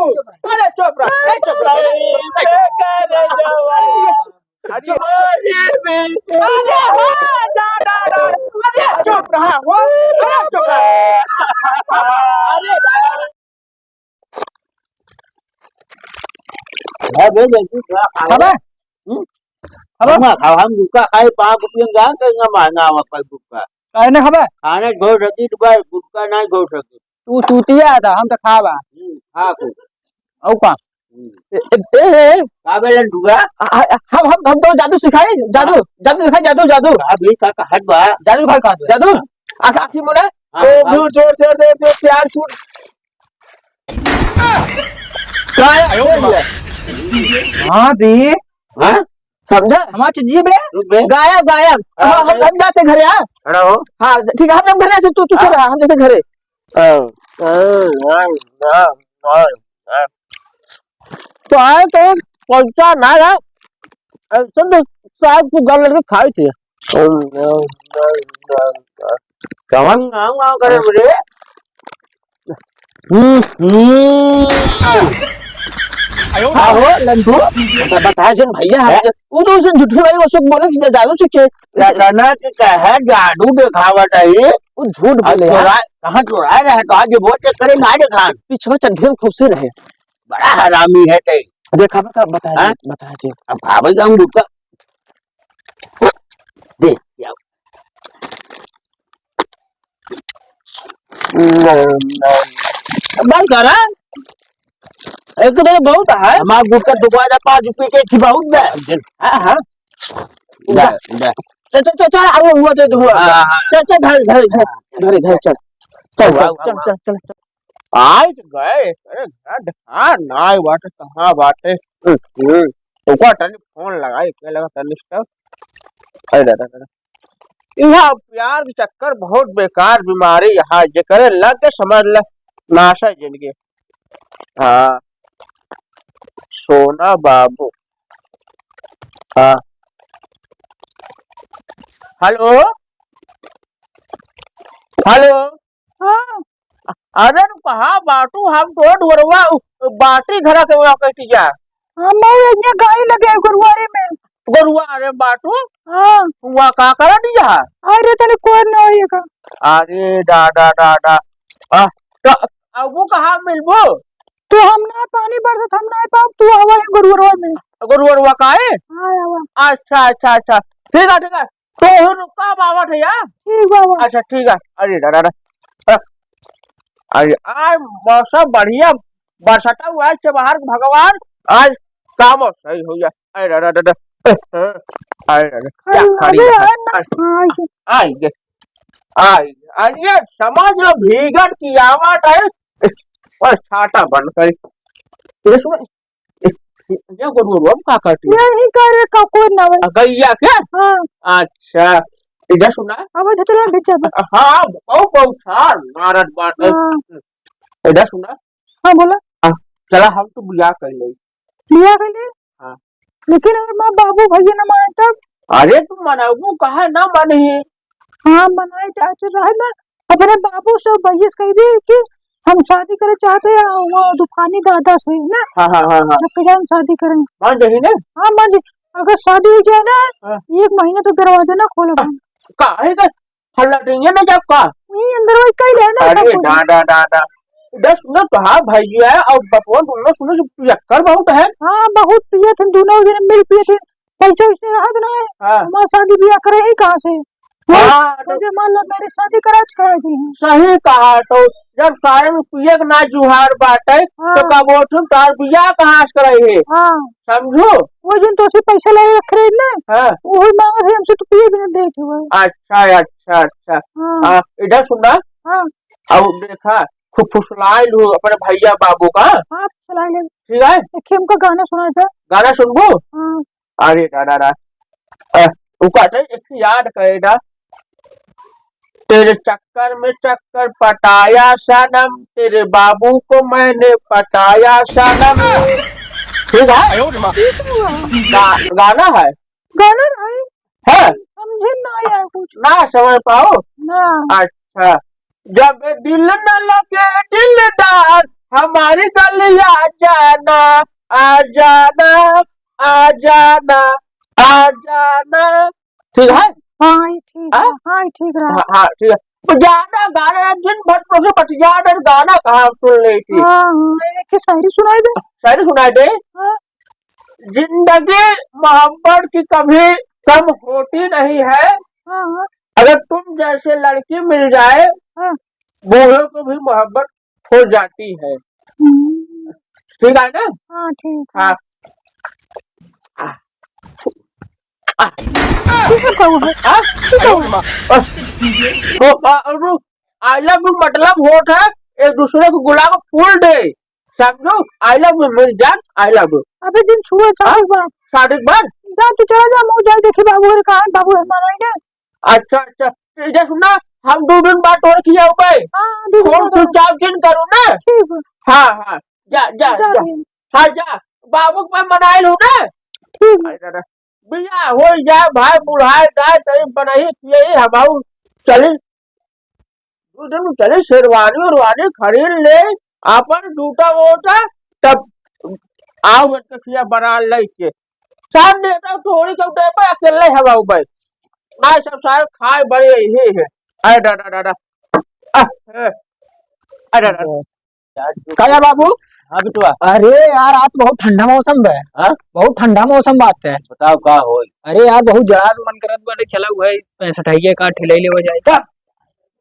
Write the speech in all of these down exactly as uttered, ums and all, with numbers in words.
अरे चुप रहा, ए, चुप रहा। अरे, अरे, अरे, अरे, चुप रहा, हो, अरे, चुप रहा। अरे, हाँ, बे, जल्दी खा, खा। खाबे? हम्म? खाबे? हम खाओ, हम गुटखा खाए, पाँच रुपये में जान, कहीं ना महंगा आवा कोई गुटखा। काहे ना खाबे? खाने घोर सकी तो भाई, गुटखा नहीं घोर सकी। तू चूतिया था, हम तो खाबा। हम्म, खा तू। औ का? हम्म। ए, ए, ए, ए। का बेलन दुआ? आ, आ, हम, हम, हम तो जादू सिखाई, जादू, हाँ। जादू सिखाई, जादू, जादू। का भी का कहत बा? जादू सिखाई का? जादू? आँख, आँखी मुड़ा। हाँ, ओ, हाँ। भूत, चोर, चोर, चोर, चोर, प्यार, सूट। गायब हो गया। हाँ, बे। हाँ? समझा? हमार चीज बे। रुक बे। गायब, गायब। हाँ, हम, हम, गायब। हम जाते घरे, हाँ? खड़ा हो। हाँ, ठीक है, हम, हम घरे आते, तू, तू हाँ। सो रहा, हम जाते घरे। हाँ। तो आए तो पैसा ना रहा, ऐसे तो साहब को गल लड़के खाए थे। कवन गाँव गाँव करे रे? हम्म, हम्म। आयो। हाँ हो, लंडू। बता, बता जिन भैया, हम हैं? वो तो उसे झूठी वाली वो सब बोले कि जादू सीखे। रटना के कहे जादू देखावत है। वो झूठ अब बोले यार। चोरा, कहाँ चोरा रहे तो आज वो चेक करे ना देखान। पीछे चड्ढी में खूब से रहे। बड़ा हरामी है ते। अच्छा, खाबा का बता हाँ? दे, बता दे। अब खाबे का हम गुटखा। दे, जाओ। बस करा। एक तो बहुत है। हमार गुटखा दुबा जा पाँच रुपये के खिबाउत बे। हाँ, हाँ। जा, जा। चल, चल, चल, चल, आऊ हुआ, चल, हुआ। हाँ, हाँ, हाँ। चल, चल, घर, घर, घर, घर, घर, चल। चल, वाह, चल, वाह, चल, वाह। चल, चल, चल। आइ त गए, अरे ना ढेर नाइ बाटे, कहाँ बाटे? हम्म, हम्म। ओका तनी फोन लगाई, के लगा तनी से। अरे दादा, दादा। इहाँ प्यार के चक्कर बहुत बेकार बीमारी है, जेकरे लग के समझ ले नाश है जिंदगी। हाँ, सोना बाबू। हाँ, हेलो, हेलो। हाँ। अरे तू कहाँ बाटू? हम तो डोरवा बाटी घरा के वहाँ कहती जा। हम ये गाय लगे गुरुवारे में। गुरुवारे बाटू? हाँ। वहाँ का करत जा? अरे तने कोई ना होइएगा। अरे दादा, दादा। आ, तो अब वो कहाँ मिलबो? तो हम ना पानी बरसत, हम ना पाब, तू आवा है गुरुवारे में। गुरुवारे काहे? हाँ, आवा। अच्छा, अच्छा, अच्छा। ठीक है, ठीक है। तोहू रुका बाबा भैया। ठीक बाबा। अच्छा, ठीक है। अरे दादा, दादा। अरे, आज मौसम बढ़िया बरसता हुआ है, चबहार भगवान, आज काम सही हो गया। अरे दादा, दादा। अरे दादा, क्या अरे, खाली अरे, है? अरे, अरे, हाँ, ये आइए, आइए, आइए, समझ लो, भीगत की आवाज है। और छाता बंद कर। इसमें ये गोरू, गोरू, अब का करती है? यही करे का कोई ना हो। आ, गैया के? हाँ। अच्छा, इधर सुना। अब इधर चला, इधर चला। हाँ, बहुत, बहुत सार मारत बात है। हाँ। इधर सुना। हाँ, बोला। आ, चला, हम तो बियाह कर ले। बियाह कर ले? हाँ। लेकिन अगर माँ बाबू भैया ना माने तब? अरे, तू मनाबू कहा ना माने? हाँ, मनाए चाहे तो रहे ना, अपने बाबू से भैया से कह दी कि हम शादी करे चाहते हैं, वो तूफानी दादा से, है ना? हाँ, हाँ, हाँ, हाँ। तो कह हम शादी करेंगे। मान जाही ना? हाँ, मान जाही। अगर शादी हो जाए ना, हाँ। एक महीना तो दरवाजा ना खोलब हम। काहे का? हल्ला देंगे ना जब का? वही अंदर वही कह रहे ना, अरे सब कुछ। दादा, दादा। इधर सुनो तो, हाँ, भैया और बपुआ दोनों सुनो, जो पियक्कड़ बहुत है। हाँ, बहुत पिए थे, दोनों जने मिल पिए थे। पैसे वैसे रहत ना है। हाँ। हमार शादी बियाह करे ही कहाँ से? हाँ, तो तो जे मान लो मेरी शादी करा के करा दी है। सही कहा, तो जब सारे में पिए के ना जुहार बाटे, हाँ। तो का बोलथुन तार बियाह कहाँ से कराई है? हाँ। समझू? वो जिन तो से पैसा ले रख रहे ना, हाँ। वही मांगे थे हमसे, तो पिए भी नहीं देते हुए। अच्छा, अच्छा, अच्छा। हाँ। आ, इधर सुना। हाँ। अब देखा, खूब फुसलाइल हो अपने भैया बाबू का। हाँ, फुसलाइल है। ठीक है? एक हमका गाना सुना था। गाना सुनबो? हाँ। अरे दादा दा। अ, उ कहते एक याद करे दा। तेरे चक्कर में चक्कर पटाया सनम, तेरे बाबू को मैंने पटाया सनम। ठीक है? गा-, गाना है। गाना नहीं। है? समझे ना आया कुछ। ना समझ पाओ? ना। अच्छा। जब दिल न लगे दिलदार, हमारी गलिया जाना, आ जाना, आ जाना, आ जाना। ठीक है? हाँ, ये ठीक हाँ? है। हाँ, ये ठीक रहा। हाँ, हाँ, ठीक है। तो ज्यादा गाना, दिन भर तो से बतिया दे, गाना कहाँ सुन लेती? हाँ, हाँ, एक ही शायरी सुनाई दे। शायरी सुनाई दे? हाँ। जिंदगी मोहब्बत की कभी कम होती नहीं है। हाँ, हाँ। अगर तुम जैसे लड़की मिल जाए, हाँ। बूढ़ों को भी मोहब्बत हो जाती है। हम्म। ठीक है ना? हाँ, ठीक है। हाँ। ये सब का हुआ? हाँ? ये का हुआ? ओ, आ, अरु, I love you मतलब होत है एक दूसरे को गुलाब फूल दे, समझो? I love you means जान, I love you। अबे जिन छुआ हाँ? शादी के बाद। शादी के बाद? जा तू चला जा, मुँह जाए देखी बाबू, अरे कहाँ बाबू है, मारा ही ना। अच्छा, अच्छा। तो इधर सुन ना, हम दो दिन बाद तोर किया हो गए। हाँ, दो दिन फोन बाद। स्विच ऑफ जिन करो ना। ठीक है। हाँ, हाँ। जा, जा, जा जा। रही हूँ। हाँ, जा। बाबू के मैं मनाए लूँ ना। ठीक है। अरे दादा। बिया हो जाए, भाई बुढ़ाए जाए, तई बनाई पिए, हमाऊ चली। दो दिन चली, शेरवानी उरवानी खरीद ले, आपन जूता वूता, तब आओ बच्चा खिया बना लेके। साथ में तो थोड़ी कम टाइम पे अकेले हवा उबे। ना सब सारे खाए बड़े यही है। अरे दादा, दादा। आ, ए, अरे दादा। का यार बाबू? हाँ बिटुआ। अरे यार, आज बहुत ठंडा मौसम बा। हाँ? बहुत ठंडा मौसम बात है। बताओ का होई? अरे यार, बहुत जड़ा मन करत बाटे, चला हुआ है, पैंसठ है का ठेलाई लेवा जाए। चुप।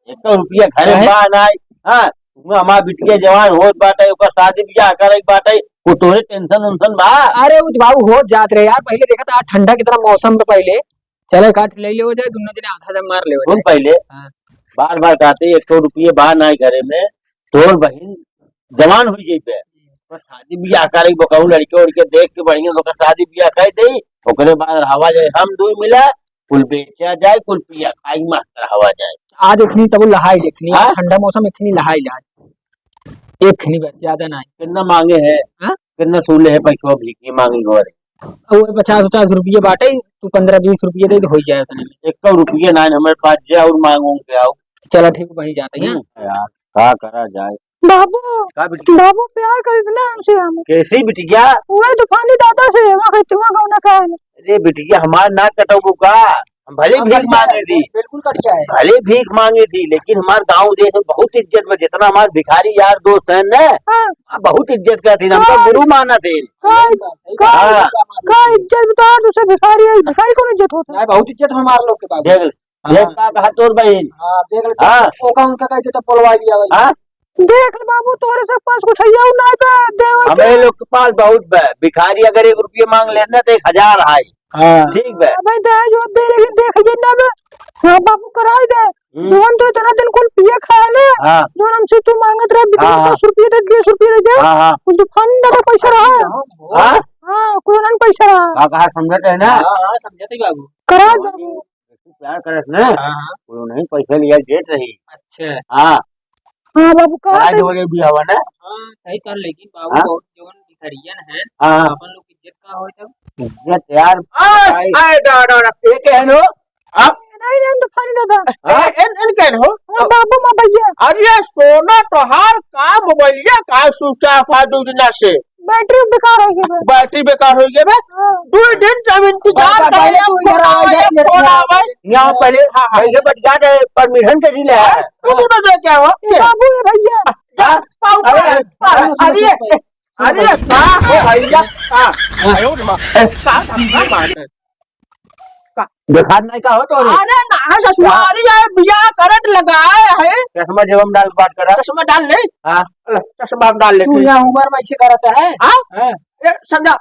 एक तो रुपया घरे काहे? बा नाई। हाँ, तुम हमार बिटिया जवान होत बाटे, ओकर शादी ब्याह करे के बाटे, वो तोरे टेंशन उंशन बा? अरे वो तो बाबू होत जात रहे यार, पहले देखा था ठंडा कितना मौसम था पहले, चले काट ले लेवो जाए, दोनों जने आधा आधा मार लेवो कौन जाए। पहले? हाँ। बार बार कहते, एक सौ रुपये बा नाई घरे में, तोर बहिन जवान हुई जइबे, तो शादी ब्याह करे, बकहू लड़के उड़के देख के बढ़िया लोग शादी ब्याह कर दे, ओकरे बाद हवा जाए, हम दो मिला, कुल बेचा जाए, कुल पिया खाई, मस्त हवा जाए। आज इतनी तब लहाई इतनी, हाँ? ठंडा मौसम इतनी लहाई आज। एक खनी बस, ज्यादा ना। कितना मांगे है? हाँ? कितना सूले है पैसवा भीख के मांगे गोरे? वो पचास पचास रुपये बाटे, तू पन्द्रह बीस रुपये दे, हो जाए उतने में। एक रुपये ना हमारे पास, जे और मांगो के आओ। चला ठीक, वहीं जाते हैं। हम्म, यार, का करा जाए? बाबू, का बिटिया? बाबू प्यार करीत ना हमसे हम। कैसे बिटिया? वही तूफानी दादा से, वहाँ कहते वहाँ गौना का है। अरे बिटिया, हमार ना कटोगो का? हम भले हम भीख कट मांगे जाए, दी। बिल्कुल कट जाए। भले भीख मांगे दी, लेकिन हमार गांव देश में बहुत इज्जत बा। जितना हमार भिखारी यार दोस्त हैं ना, हाँ। हाँ, बहुत इज्जत करते हैं, हमका का गुरु मानत हैं। का, का, हाँ। का इज्जत बता, दूसरे भिखारी है, भिखारी कौन इज्जत होता है? नहीं, बहुत इज्जत हमार लोग के बाबू। देख ले, हाँ। देख का कहा तोर बहिन। हाँ, देख ले, हाँ। ओका उनका कह दे तो बोलवा दिया भाई। हाँ। देख ले बाबू, तोरे से पास कुछ है, ना तो देवे के। हमें लोग के पास बहुत बा। भिखारी अगर एक रुपये मांग लेना तो एक हजार है। हाँ। ठीक बा। अबे दे जो दे, लेकिन देख ये ना बे। हाँ बाबू, कराई दे। हम्म। जौन तो इतना दिन कुल पिए खाए ले, हाँ। जौन हमसे तू मांगत रहे, हाँ, हाँ। दस रुपये दे, बीस रुपये दे दे। हाँ, हाँ। कुल तो फंड दे, पैसा रहा। हाँ? हाँ, कुल उन्हन पैसा रहा। का कहा समझत है ना? हाँ, हाँ, समझत है बाबू। करा दे। जैसे प्यार करत ना, हाँ, हाँ। वो नहीं पैसा लिया देत रही। अच्छा। हाँ। हाँ बाबू, कहा करा दे। दे बोले भी हवा ना। हाँ, सही कर, लेकिन बाबू हाँ? बहुत जवन भिखारियन है, हाँ, हाँ। अपन लोग की इज्जत का होए तब? इज्जत यार, आय, भाई। आय, डा, डा, डा। ये क्या है नो? आप नहीं, नहीं, तो फनी दादा। हाँ? ए, एन, एन क्या हो? हाँ, बाबू माँ भैया। अरे सोना तोहार का मोबाइलिया का स्विच ऑफ आ दो दिना से? बैटरी बेकार हो गई बे। बैटरी बेकार हो गई बे? हाँ। दो दिन से हम इंतजार कर रहे हैं, फोन आवे, फोन आवे। यहाँ पहले, हाँ, हाँ। पहले बतिया दे, परमिशन के लिए आया। हाँ, तू तो दे क्या हो? बाबू है भैया। हाँ? पाऊ, अरे, पाऊ, अरे, अरे, अरे, का हो भैया? का? हाँ। आयो रे माँ। का, का, का बात है? का? देखा नहीं का हो तो रे? अरे ना, ससुरारी है, बियाह करत लगाए है। चश्मा जेब में डाल के बात करा। चश्मा डाल ले। हाँ। चश्मा हम डाल लेते तू हैं। यहाँ उम्र में ऐसे करता है? हाँ? हाँ। ए, समझा,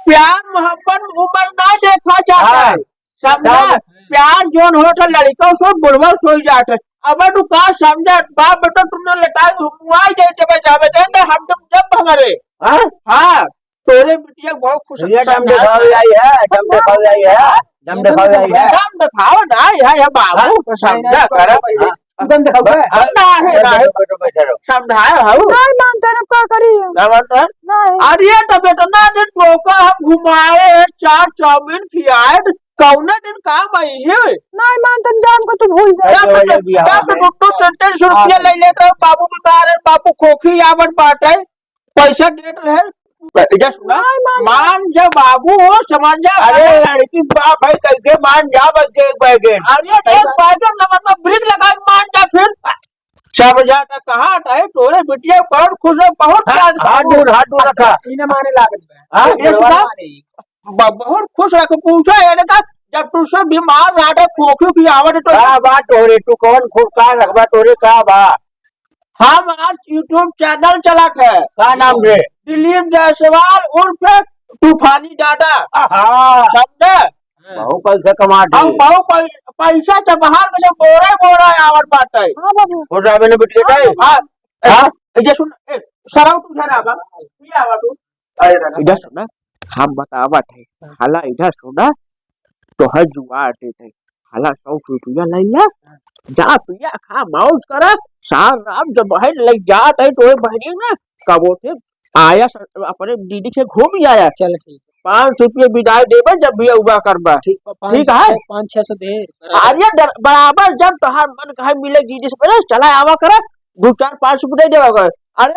प्यार मोहब्बत उम्र ना देखा जाता हाँ। है। समझा? समझा। प्यार जोन होत है, लड़का सो, बुढ़वा सो जात है। अब तू का समझा, बाप बेटा तुमने लटा मुआई दे, जब जावे दे, तो हम तुम जब हमारे। हाँ? हाँ, तोरे बिटिया बहुत खुश भैया, दम समझा। दिखाओ जाई है, दम दिखाओ जाई है, दम दिखाओ जाई है। दम दिखाओ ना, यह, यह बाबू हाँ? को समझा नहीं, नहीं, कर। नहीं, हाँ। दम दिखाओ बस, बे। हाँ, ना है, ना है। बैठो, बैठो, बैठो। समझाए हो? नहीं मानते ना, का करी? क्या बात है? नहीं। अरे, तब इतना दिन टोका हम घुमाए हैं, चाट चाउमीन खियाए, तो कौने दिन काम आई है? नहीं मानते, जान को तू भूल जा। अरे, जब भैया, तो, भैया, जब तो भैया। दो सौ सैंतीस रुपया हाँ। ले लेते हो, बाबू बता रहे, बाबू खोखी आवत बाटे। पैसा देत रहे, इधर सुना, नहीं, मान मान जा बाबू, समझ जा। अरे लड़की बाप है, कैसे मान जा, बस एक बैगेट। अरे एक बैगेट नंबर पर ब्रेक लगा के मान जा फिर। समझा था, कहा था, "हे, तोरे बिटिया बहुत खुश है, बहुत हाँ, प्यार हाथ करो।" दूर, हाथ दूर रखा। इन्हें माने लागत बा। हाँ, ये सुना? ब-, बहुत खुश रख, पूछो ये ना, जब तुझसे बीमार रहा था, खोखी की आवत है तो का बा तोरे, तू कौन खूब का रखबा तोरे, का बा? हम आज YouTube चैनल चलात है। का नाम रे? दिलीप जायसवाल उर्फ तूफानी दादा। आहा। समझे? बहुत पैसा कमा दे। हम बहुत पै-, पैसा तो बाहर में से बोरा बोरा आवत बाटे। हाँ बाबू। हो जावे ने बिटिया हाँ। हाँ। हाँ? ये सुन, ए, सराव तू घर आवा। ये आवा तू। अरे दादा। इधर सुना, हम बतावत है। हाँ। हाला इधर सुना, तोहर जुआर देत है। हाला सौ रुपया लइ ला, हाँ। जा पिया खा मौज करा। सार राम जब बहन लइ जात है, तोहे बहनी ना, कबो थे आया स-, अपने दीदी से घूम आया। चल ठीक। पाँच सौ रुपया बिदाई देबे, जब भी उबा करबा। ठीक, पाँच, ठीक है? छः, पाँच छः सौ दे। अरे डर-, बराबर जब तोहार मन कहे मिले दीदी से पहले चला आवा करा, दो चार पाँच सौ रुपया दे देवा करा। अरे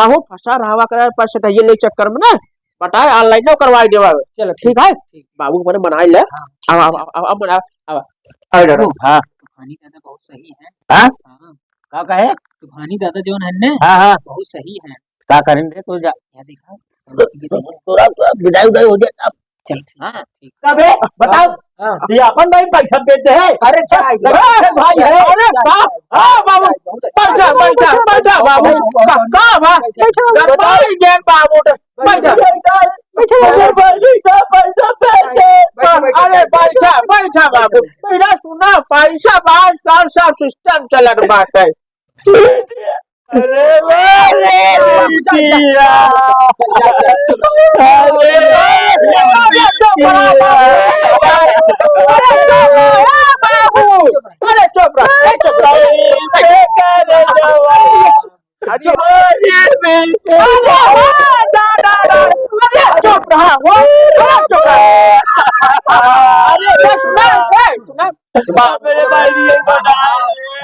कहूँ फंसा रहा करा, पैसे कहिए ले चक्कर में ना, बताए, online में करवाई देवा। चलो, ठीक है? ठीक। बाबू को मने मनाई ले। हाँ। अब, अब, अब, अब मना, अब, अब, अब, हाँ। तूफानी दादा बहुत सही है। हाँ? हाँ। का कहे? तूफानी दादा जौन है ने, हाँ, हाँ। बहुत सही है। का करें रे, तो जा। क्या देखा? तो, तो, थोड़ा, थोड़ा बिदाई उदाई हो जाए, अब। चल, ठीक। हाँ। ठीक। कबे? बताओ। हाँ। ये अपन भाई पैसा देते हैं। अरे, चाय दे। अरे, भाई है। अरे, चाय, का? चाय, हाँ, बाबू। चाय, बहुत अच्छा। बैठा, बैठा, बैठा, बाबू। बहुत, बहुत, का, का, बा? बैठा, बैठा। गरमाई दे, बाबू। बैठा। बैठा, बैठा, बैठा, बैठा, बैठा। बैठा, बैठा, अरे, बैठा। बैठा, बैठा, बाबू। मेरा सुना, पैसा बाज, कौन सा सिस्टम चलत बाटे? अरे, वाह रे, बिटिया। अरे, वाह रे, बिटिया। अरे, चुप रहा, बाबू। अरे, चुप रहा, ए, चुप रहा। अरे, अरे, अरे, अरे, चुप रहा, हो, अरे, चुप रहा। अरे, सुना, ए, सुना। बाप रे, भाई, ये बता।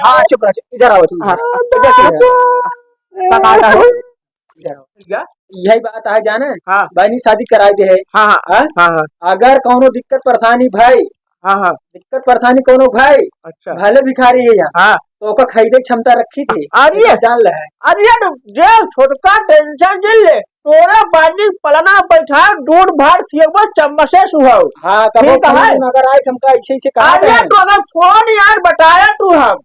हाँ, चुप रहा, इधर आओ तुम। हाँ, इधर चुप रहा। का, का, का है? इधर आओ। भैया, यही बात है जाने? हाँ। बहनी शादी कराई दे है। हाँ, हाँ, हाँ? हाँ, हाँ। अगर कौनो दिक्कत परेशानी भाई, हाँ, हाँ। दिक्कत परेशानी कौनो भाई, अच्छा। भले भिखारी है यहाँ, हाँ। तो ओकर खरीदे के क्षमता रखी थी। अरे, एकर जान ले है। अरे, तो जे छोटका tension जिन ले, तोरा बानी पलना बैठा, दूध भात खियबो, चम्मच से सुहाओ। हाँ, कबो ठीक है। कहीं अगर आए, हमका ऐसे, ऐसे कहा अरे, गया है। तो अगर फोन यार बताया तू हम,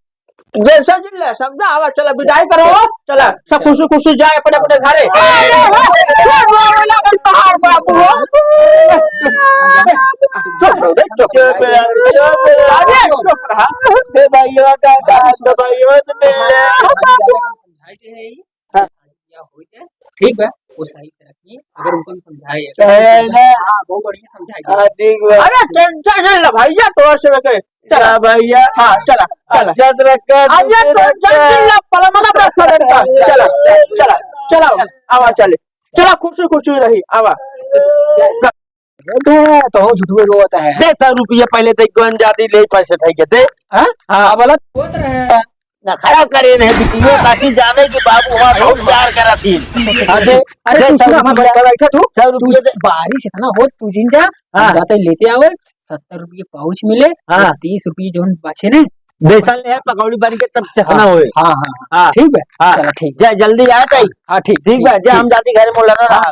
जैसे जिन ले, समझा? आवा, चला, बिदाई करो, चला, सब चला। खुशी, खुशी जाए अपने, अपने घरे। अरे, अरे, अरे, अरे, अरे, बाबू हो। चुप रहो रे, चुप रहो। चुप रहो, चुप रहो। अरे, चुप रहा। ए भैया, का, का, तो भैया, तो मिल ले। हाँ। ठीक बा, वो सही से रखिए। अगर उनको हम समझाए, कहे ना। हाँ, बहुत बढ़िया समझाए। हाँ, ठीक बा। अरे, tension नहीं ला भैया, तो ऐसे में कहे, चला। हाँ, भैया। हाँ, चला, चला। अच्छा से रखा, अरे, दूसरे tension रखा। नहीं ला, पलंग वाला बड़ा खड़े रखा। चला, चला, चला, आवा, चले। चला, खुशी, खुशी रही, आवा। दे, तो हो झूठवे रोवत है। दे सौ रुपया पहले दे, गोन जाती ले पैसे ठाई के दे। हाँ? हाँ। हाँ, बोला। होत रहे। ना खराब करे रहे बिटिया, ताकि जाने कि बाबू हमारा बहुत प्यार करा थी। हाँ, दे, अरे दे तू सौ सुन, हमार रुपया। बड़का बैठा तू। सौ रुपया दे। बारिश इतना होत, तू जिन जा, हाँ। हम जाते लेते आवे, सत्तर रुपया पाउच मिले, हाँ। और तीस रुपया जौन बचे ने, बेसन ले पकौड़ी बन के तब चखना हाँ, होए। हाँ, हाँ, हाँ। हाँ। ठीक है? हाँ। चला, ठीक है। जा, जल्दी आ जाई। हाँ, ठीक, ठीक बा, ठीक, जा, हम ठीक। जाती घरे मोला ना हाँ। रहा।